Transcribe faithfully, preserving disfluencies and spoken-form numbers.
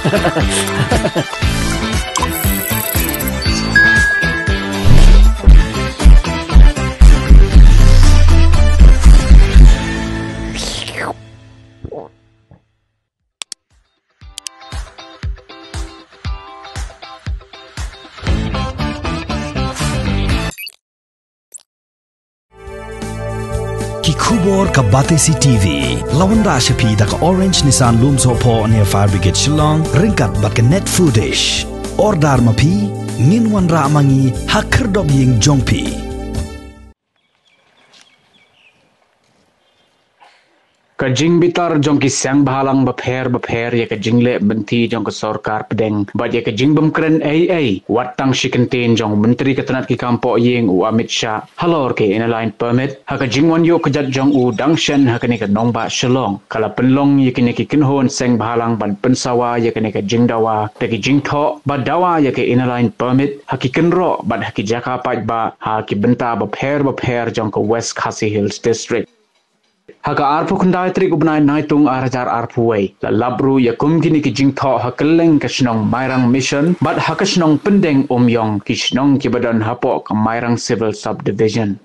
Ki khubor ka Batesi T V. La wanrah sha phi da ka Orange Nissan Lumsohphoh near Fire Brigade Shillong, ryngkat bad ka Net Foodish. Order ma phi, ngin wanrah ma ngi ha khyrdop ïing jong phi. Ka jingbitar jong ki seng bhalang bapher bapher ïa ka jingleh bynta jong ka sorkar pdeng bad ïa ka jingbymkren ei ei, wat tang shi kyntien jong u Myntri ka tnat ki kam poh ïing u Amit Shah halor ka Inner Line Permit, ha ka jingwan ïuh kjat jong u dang shen ha kane ka nongbah Shillong, ka la pynlong ïa kine ki kynhun seng bhalang ban pynsawa ïa kane ka jingdawa da ki jingthoh ba dawa ïa ka Inner Line Permit ha ki kynroh bad ha ki jaka paidbah ha ki bynta bapher bapher jong ka West Khasi Hills District. Ha ka arphew khyndai tarik u bnai Naitung ar hajar arphew wei, la lap ruh ïa kum kine ki jingthoh ha kylleng ka shnong Mairang Mission bad ha ka shnong Pyndeng Umïong, ki shnong kiba don hapoh ka Mairang Civil Subdivision.